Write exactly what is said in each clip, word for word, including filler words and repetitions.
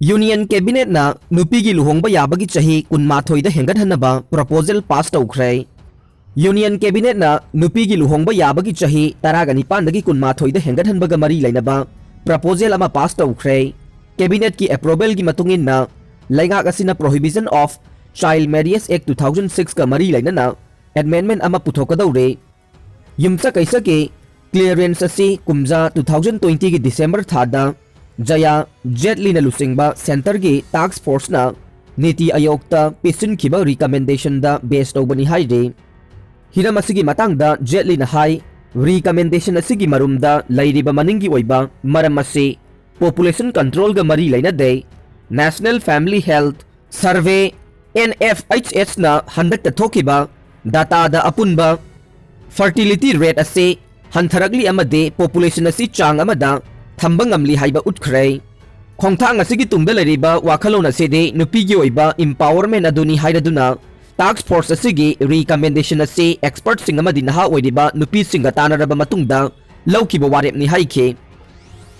Union Cabinetꯅ ꯅꯨꯄꯤꯒꯤ ꯂꯨꯍꯣꯡꯕ ꯌꯥꯕꯒꯤ ꯆꯍꯤ ꯀꯨꯟꯃꯥꯊꯣꯏꯗ ꯍꯦꯟꯒꯠꯍꯟꯅꯕ proposal pass ꯇꯧꯈ꯭ꯔꯦ꯫ Union Cabinetꯅ ꯅꯨꯄꯤꯒꯤ ꯂꯨꯍꯣꯡꯕ ꯌꯥꯕꯒꯤ ꯆꯍꯤ ꯇꯔꯥꯒ ꯅꯤꯄꯥꯟꯗꯒꯤ ꯀꯨꯟꯃꯥꯊꯣꯏꯗ ꯍꯦꯟꯒꯠꯍꯟꯕꯒ ꯃꯔꯤ ꯂꯩꯅꯕ proposal ꯑꯃ pass ꯇꯧꯈ꯭ꯔꯦ꯫ Cabinetꯀꯤ approvalꯒꯤ ꯃꯇꯨꯡ ꯏꯟꯅ, ꯂꯩꯉꯥꯛ ꯑꯁꯤꯅ Prohibition of Child Marriage Act two thousand sixꯀ ꯃꯔꯤ ꯂꯩꯅꯅ amendment ꯑꯃ ꯄꯨꯊꯣꯛꯀꯗꯧꯔꯦ꯫ ꯌꯨꯝꯁꯀꯩꯁꯀꯤ clearance ꯑꯁꯤ ꯀꯨꯝꯖꯥ two thousand twentyꯒꯤ December ꯊꯥꯗ ꯖꯌꯥ ꯖꯦꯠꯂꯤꯅ ꯂꯨꯆꯤꯡꯕ centreꯒꯤ task forceꯅ ꯅꯤꯇꯤ ꯑꯌꯣꯒꯇ ꯄꯤꯁꯤꯟꯈꯤꯕ recommendationꯗ base ꯇꯧꯕꯅꯤ ꯍꯥꯏꯔꯤ꯫ ꯍꯤꯔꯝ ꯑꯁꯤꯒꯤ ꯃꯇꯥꯡꯗ ꯖꯦꯠꯂꯤꯅ ꯍꯥꯏ, recommendation ꯑꯁꯤꯒꯤ ꯃꯔꯨꯝꯗ ꯂꯩꯔꯤꯕ ꯃꯅꯤꯡꯒꯤ ꯑꯣꯏꯕ ꯃꯔꯝ ꯑꯁꯤ population controlꯒ ꯃꯔꯤ ꯂꯩꯅꯗꯦ꯫ National Family Health Survey, NFHSꯅ ꯍꯟꯗꯛꯇ ꯊꯣꯛꯈꯤꯕ dataꯗ ꯑꯄꯨꯟꯕ fertility rate ꯑꯁꯤ ꯍꯟꯊꯔꯛꯂꯤ ꯑꯃꯗꯤ population ꯑꯁꯤ ꯆꯥꯡ ꯑꯃꯗ ꯊꯝꯕ ꯉꯝꯂꯤ ꯍꯥꯏꯕ ꯎꯠꯈ꯭ꯔꯦ꯫ ꯈꯣꯡꯊꯥꯡ ꯑꯁꯤꯒꯤ ꯇꯨꯡꯗ ꯂꯩꯔꯤꯕ ꯋꯥꯈꯜꯂꯣꯟ ꯑꯁꯤꯗꯤ ꯅꯨꯄꯤꯒꯤ ꯑꯣꯏꯕ empowerment ꯑꯗꯨꯅꯤ ꯍꯥꯏꯔꯗꯨꯅ, task force ꯑꯁꯤꯒꯤ recommendation ꯑꯁꯤ expertꯁꯤꯡ ꯑꯃꯗꯤ ꯅꯍꯥ ꯑꯣꯏꯔꯤꯕ ꯅꯨꯄꯤꯁꯤꯡꯒ ꯇꯥꯟꯅꯔꯕ ꯃꯇꯨꯡꯗ ꯂꯧꯈꯤꯕ ꯋꯥꯔꯦꯞꯅꯤ ꯍꯥꯏꯈꯤ꯫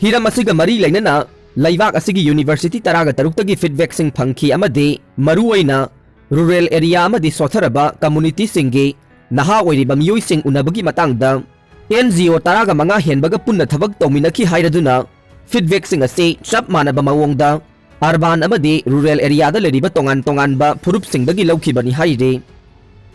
ꯍꯤꯔꯝ ꯑꯁꯤꯒ ꯃꯔꯤ ꯂꯩꯅꯅ ꯂꯩꯕꯥꯛ ꯑꯁꯤꯒꯤ university ꯇꯔꯥꯒ ꯇꯔꯨꯛꯇꯒꯤ feedbackꯁꯤꯡ ꯐꯪꯈꯤ ꯑꯃꯗꯤ ꯃꯔꯨꯑꯣꯏꯅ rural area ꯑꯃꯗꯤ ꯁꯣꯠꯊꯔꯕ communityꯁꯤꯡꯒꯤ ꯅꯍꯥ ꯑꯣꯏꯔꯤꯕ ꯃꯤꯑꯣꯏꯁꯤꯡ ꯎꯅꯕꯒꯤ ꯃꯇꯥꯡꯗ NGO ꯇꯔꯥꯒ ꯃꯉꯥ ꯍꯦꯟꯕꯒ ꯄꯨꯟꯅ ꯊꯕꯛ ꯇꯧꯃꯤꯟꯅꯈꯤ ꯍꯥꯏꯔꯗꯨꯅ, feedbackꯁꯤꯡ ꯑꯁꯤ ꯆꯞ ꯃꯥꯟꯅꯕ ꯃꯑꯣꯡꯗ urban ꯑꯃꯗꯤ rural areaꯗ ꯂꯩꯔꯤꯕ ꯇꯣꯉꯥꯟ ꯇꯣꯉꯥꯟꯕ ꯐꯨꯔꯨꯞꯁꯤꯡꯗꯒꯤ ꯂꯧꯈꯤꯕꯅꯤ ꯍꯥꯏꯔꯤ꯫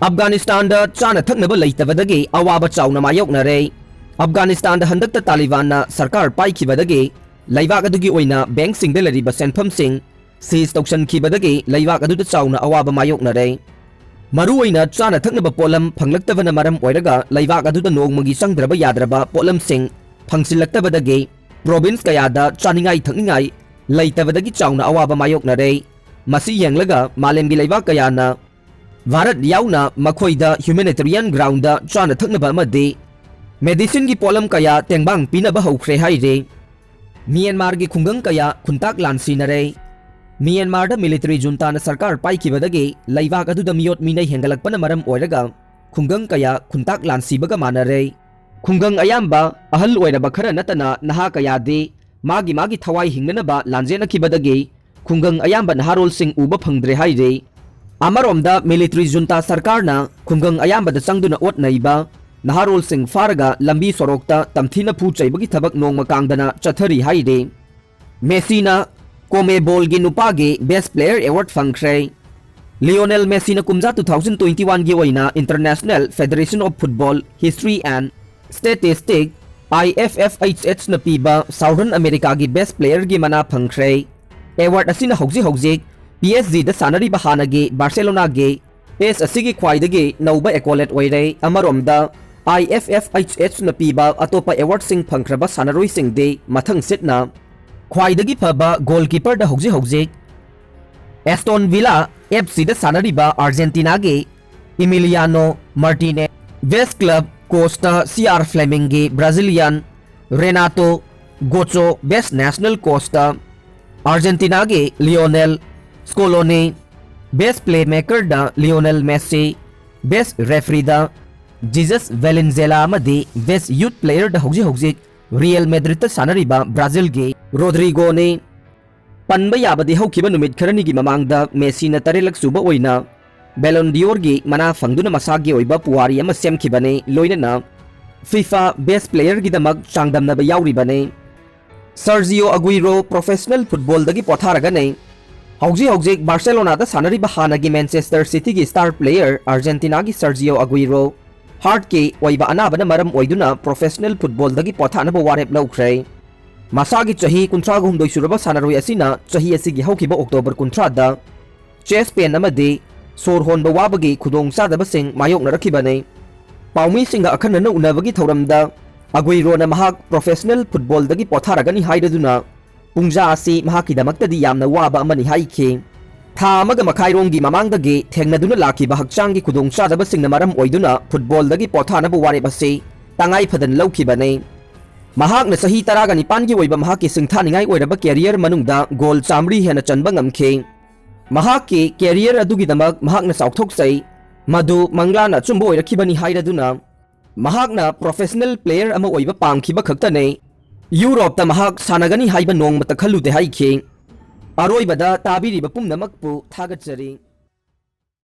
ꯑꯐꯒꯥꯅꯤꯁꯇꯥꯟꯗ ꯆꯥꯅ ꯊꯛꯅꯕ ꯂꯩꯇꯕꯗꯒꯤ ꯑꯋꯥꯕ ꯆꯥꯎꯅ ꯃꯥꯌꯣꯛꯅꯔꯦ꯫ ꯑꯐꯒꯥꯅꯤꯁꯇꯥꯟꯗ ꯍꯟꯗꯛꯇ ꯇꯥꯂꯤꯕꯥꯟꯅ ꯁꯔꯀꯥꯔ ꯄꯥꯏꯈꯤꯕꯗꯒꯤ ꯂꯩꯕꯥꯛ ꯑꯗꯨꯒꯤ ꯑꯣꯏꯅ bankꯁꯤꯡꯗ ꯂꯩꯔꯤꯕ ꯁꯦꯟꯐꯝꯁꯤꯡ seize ꯇꯧꯁꯤꯟꯈꯤꯕꯗꯒꯤ ꯂꯩꯕꯥꯛ ꯑꯗꯨꯗ ꯆꯥꯎꯅ ꯑꯋꯥꯕ ꯃꯥꯌꯣꯛꯅꯔꯦ꯫ ꯃꯔꯨꯑꯣꯏꯅ ꯆꯥꯅ ꯊꯛꯅꯕ ꯄꯣꯠꯂꯝ ꯐꯪꯂꯛꯇꯕꯅ ꯃꯔꯝ ꯑꯣꯏꯔꯒ ꯂꯩꯕꯥꯛ ꯑꯗꯨꯗ ꯅꯣꯡꯃꯒꯤ ꯆꯪꯗ꯭ꯔꯕ ꯌꯥꯗ꯭ꯔꯕ ꯄꯣꯠꯂꯝꯁꯤꯡ ꯐꯪꯁꯤꯜꯂꯛꯇꯕꯗꯒꯤ province ꯀꯌꯥꯗ ꯆꯥꯅꯤꯡꯉꯥꯏ ꯊꯛꯅꯤꯡꯉꯥꯏ ꯂꯩꯇꯕꯗꯒꯤ ꯆꯥꯎꯅ ꯑꯋꯥꯕ ꯃꯥꯌꯣꯛꯅꯔꯦ꯫ ꯃꯁꯤ ꯌꯦꯡꯂꯒ ꯃꯥꯂꯦꯝꯒꯤ ꯂꯩꯕꯥꯛ ꯀꯌꯥꯅ ꯚꯥꯔꯠ ꯌꯥꯎꯅ ꯃꯈꯣꯏꯗ humanitarian groundꯗ ꯆꯥꯅ ꯊꯛꯅꯕ ꯑꯃꯗꯤ medicineꯒꯤ ꯄꯣꯠꯂꯝ ꯀꯌꯥ ꯇꯦꯡꯕꯥꯡ ꯄꯤꯅꯕ ꯍꯧꯈ꯭ꯔꯦ ꯍꯥꯏꯔꯤ꯫ ꯃ꯭ꯌꯥꯟꯃꯥꯔꯒꯤ ꯈꯨꯡꯒꯪ ꯀꯌꯥ ꯈꯨꯟꯇꯥꯛ ꯂꯥꯟ ꯁꯤꯅꯔꯦ꯫ ꯃ꯭ꯌꯥꯟꯃꯥꯔꯗ military juntaꯅ ꯁꯔꯀꯥꯔ ꯄꯥꯏꯈꯤꯕꯗꯒꯤ ꯂꯩꯕꯥꯛ ꯑꯗꯨꯗ ꯃꯤꯑꯣꯠ ꯃꯤꯅꯩ ꯍꯦꯟꯒꯠꯂꯛꯄꯅ ꯃꯔꯝ ꯑꯣꯏꯔꯒ ꯈꯨꯡꯒꯪ ꯀꯌꯥ ꯈꯨꯟꯇꯥꯛ ꯂꯥꯟ ꯁꯤꯕꯒ ꯃꯥꯟꯅꯔꯦ꯫ ꯈꯨꯡꯒꯪ ꯑꯌꯥꯝꯕ ꯑꯍꯜ ꯑꯣꯏꯔꯕ ꯈꯔ ꯅꯠꯇꯅ ꯅꯍꯥ ꯀꯌꯥꯗꯤ ꯃꯥꯒꯤ ꯃꯥꯒꯤ ꯊꯋꯥꯏ ꯍꯤꯡꯅꯅꯕ ꯂꯥꯟꯖꯦꯟꯅꯈꯤꯕꯗꯒꯤ ꯈꯨꯡꯒꯪ ꯑꯌꯥꯝꯕ ꯅꯍꯥꯔꯣꯜꯁꯤꯡ ꯎꯕ ꯐꯪꯗ꯭ꯔꯦ ꯍꯥꯏꯔꯤ꯫ ꯑꯃꯔꯣꯝꯗ military junta ꯁꯔꯀꯥꯔꯅ ꯈꯨꯡꯒꯪ ꯑꯌꯥꯝꯕꯗ ꯆꯪꯗꯨꯅ ꯑꯣꯠ ꯅꯩꯕ, ꯅꯍꯥꯔꯣꯜꯁꯤꯡ ꯐꯥꯔꯒ ꯂꯝꯕꯤ ꯁꯣꯔꯣꯛꯇ ꯇꯝꯊꯤꯅ ꯐꯨ ꯆꯩꯕꯒꯤ ꯊꯕꯛ ꯅꯣꯡꯃ ꯀꯥꯡꯗꯅ ꯆꯠꯊꯔꯤ ꯍꯥꯏꯔꯤ꯫ ꯃꯦꯁꯤꯅ ꯀꯣꯃꯦꯕꯣꯜꯒꯤ ꯅꯨꯄꯥꯒꯤ Best Player Award ꯐꯪꯈ꯭ꯔꯦ꯫ ꯂꯤꯑꯣꯅꯦꯜ ꯃꯦꯁꯤꯅ ꯀꯨꯝꯖꯥ two thousand twenty one ꯒꯤ ꯑꯣꯏꯅ International Federation of Football History and Statistic, I F F H H ꯅ ꯄꯤꯕ Southern America ꯒꯤ Best Player ꯒꯤ ꯃꯅꯥ ꯐꯪꯈ꯭ꯔꯦ꯫ Award ꯑꯁꯤꯅ ꯍꯧꯖꯤꯛ ꯍꯧꯖꯤꯛ P S G ꯗ ꯁꯥꯟꯅꯔꯤꯕ ꯍꯥꯟꯅꯒꯤ Barcelona ꯒꯤ ꯑꯦꯁ ꯑꯁꯤꯒꯤ ꯈ꯭ꯋꯥꯏꯗꯒꯤ ꯅꯧꯕ accolade ꯑꯣꯏꯔꯦ꯫ ꯑꯃꯔꯣꯝꯗ, I F F H H ꯅ ꯄꯤꯕ ꯑꯇꯣꯞꯄ award ꯁꯤꯡ ꯐꯪꯈ꯭ꯔꯕ ꯁꯥꯟꯅꯔꯣꯏꯁꯤꯡꯗꯤ ꯃꯊꯪ ꯁꯤꯠꯅ ꯈ꯭ꯋꯥꯏꯗꯒꯤ ꯐꯕ goalkeeper ꯗ ꯍꯧꯖꯤꯛ ꯍꯧꯖꯤꯛ Aston Villa F C ꯗ ꯁꯥꯟꯅꯔꯤꯕ Argentina ꯒꯤ Emiliano Martinez, Best Club Coach ꯇ C R Fleming ꯒꯤ Brazilian Renato Gaúcho, Best National Coach ꯇ Argentina ꯒꯤ Lionel Scaloni, Best Playmaker ꯗ Lionel Messi, Best Referee ꯗ Jesus Valenzuela ꯑꯃꯗꯤ Best Youth Player ꯗ ꯍꯧꯖꯤꯛ ꯍꯧꯖꯤꯛ Real Madrid ꯇ ꯁꯥꯟꯅꯔꯤꯕ Brazil ꯒꯤ Rodrygo ꯅꯤ꯫ ꯄꯟꯕ ꯌꯥꯕꯗꯤ ꯍꯧꯈꯤꯕ ꯅꯨꯃꯤꯠ ꯈꯔꯅꯤꯒꯤ ꯃꯃꯥꯡꯗ ꯃꯦꯁꯤꯅ ꯇꯔꯦꯠꯂꯛ ꯁꯨꯕ ꯑꯣꯏꯅ Ballon d'Or ꯒꯤ ꯃꯅꯥ ꯐꯪꯗꯨꯅ ꯃꯁꯥꯒꯤ ꯑꯣꯏꯕ ꯄꯨꯋꯥꯔꯤ ꯑꯃ ꯁꯦꯝꯈꯤꯕꯅꯤ, ꯂꯣꯏꯅꯅ FIFA Best Player ꯒꯤꯗꯃꯛ ꯆꯥꯡꯗꯝꯅꯕ ꯌꯥꯎꯔꯤꯕꯅꯤ꯫ Sergio Aguero professional football ꯗꯒꯤ ꯄꯣꯊꯥꯔꯒꯅꯤ꯫ ꯍꯧꯖꯤꯛ ꯍꯧꯖꯤꯛ Barcelona ꯗ ꯁꯥꯟꯅꯔꯤꯕ ꯍꯥꯟꯅꯒꯤ Manchester City ꯒꯤ star player Argentina ꯒꯤ Sergio Aguero heart ꯀꯤ ꯑꯣꯏꯕ ꯑꯅꯥꯕꯅ ꯃꯔꯝ ꯑꯣꯏꯗꯨꯅ professional football ꯗꯒꯤ ꯄꯣꯊꯥꯅꯕ ꯋꯥꯔꯦꯞ ꯂꯧꯈ꯭ꯔꯦ꯫ ꯃꯁꯥꯒꯤ ꯆꯍꯤ ꯀꯨꯟꯊ꯭ꯔꯥ ꯍꯨꯝꯗꯣꯏ ꯁꯨꯔꯕ ꯁꯥꯟꯅꯔꯣꯏ ꯑꯁꯤꯅ ꯆꯍꯤ ꯑꯁꯤꯒꯤ ꯍꯧꯈꯤꯕ October ꯀꯨꯟꯊ꯭ꯔꯥꯗ chest pain ꯑꯃꯗꯤ ꯁꯣꯔ ꯍꯣꯟꯕ ꯋꯥꯕꯒꯤ ꯈꯨꯗꯣꯡꯆꯥꯗꯕꯁꯤꯡ ꯃꯥꯌꯣꯛꯅꯔꯛꯈꯤꯕꯅꯤ꯫ ꯄꯥꯎꯃꯤꯁꯤꯡꯒ ꯑꯈꯟꯅꯅ ꯎꯅꯕꯒꯤ ꯊꯧꯔꯝꯗ Aguero ꯅ ꯃꯍꯥꯛ professional football ꯗꯒꯤ ꯄꯣꯊꯥꯔꯒꯅꯤ ꯍꯥꯏꯔꯗꯨꯅ, "ꯄꯨꯡꯖꯥ ꯑꯁꯤ ꯃꯍꯥꯛꯀꯤꯗꯃꯛꯇꯗꯤ ꯌꯥꯝꯅ ꯋꯥꯕ ꯑꯃꯅꯤ" ꯍꯥꯏꯈꯤ꯫ ꯊꯥ ꯑꯃꯒ ꯃꯈꯥꯏꯔꯣꯝꯒꯤ ꯃꯃꯥꯡꯗꯒꯤ ꯊꯦꯡꯅꯗꯨꯅ ꯂꯥꯛꯈꯤꯕ ꯍꯛꯆꯥꯡꯒꯤ ꯈꯨꯗꯣꯡꯆꯥꯗꯕꯁꯤꯡꯅ ꯃꯔꯝ ꯑꯣꯏꯗꯨꯅ football ꯗꯒꯤ ꯄꯣꯊꯥꯅꯕ ꯋꯥꯔꯦꯞ ꯑꯁꯤ ꯇꯉꯥꯏ ꯐꯗꯅ ꯂꯧꯈꯤꯕꯅꯤ꯫ ꯃꯍꯥꯛꯅ ꯆꯍꯤ ꯇꯔꯥꯒ ꯅꯤꯄꯥꯟꯒꯤ ꯑꯣꯏꯕ ꯃꯍꯥꯛꯀꯤ ꯁꯤꯡꯊꯥꯅꯤꯡꯉꯥꯏ ꯑꯣꯏꯔꯕ career ꯃꯅꯨꯡꯗ goal ꯆꯥꯃꯔꯤ ꯍꯦꯟꯅ ꯆꯟꯕ ꯉꯝꯈꯤ꯫ ꯃꯍꯥꯛꯀꯤ career ꯑꯗꯨꯒꯤꯗꯃꯛ ꯃꯍꯥꯛꯅ ꯆꯥꯎꯊꯣꯛꯆꯩ꯫ ꯃꯗꯨ ꯃꯪꯂꯥꯅ ꯑꯆꯨꯝꯕ ꯑꯣꯏꯔꯛꯈꯤꯕꯅꯤ ꯍꯥꯏꯔꯗꯨꯅ, ꯃꯍꯥꯛꯅ professional player ꯑꯃ ꯑꯣꯏꯕ ꯄꯥꯝꯈꯤꯕ ꯈꯛꯇꯅꯤ꯫ ꯌꯨꯔꯣꯞꯇ ꯃꯍꯥꯛ ꯁꯥꯟꯅꯒꯅꯤ ꯍꯥꯏꯕ ꯅꯣꯡꯃꯇ ꯈꯜꯂꯨꯗꯦ ꯍꯥꯏꯈꯤ꯫ ꯑꯔꯣꯏꯕꯗ ꯇꯥꯕꯤꯔꯤꯕ ꯄꯨꯝꯅꯃꯛꯄꯨ ꯊꯥꯒꯠꯆꯔꯤ꯫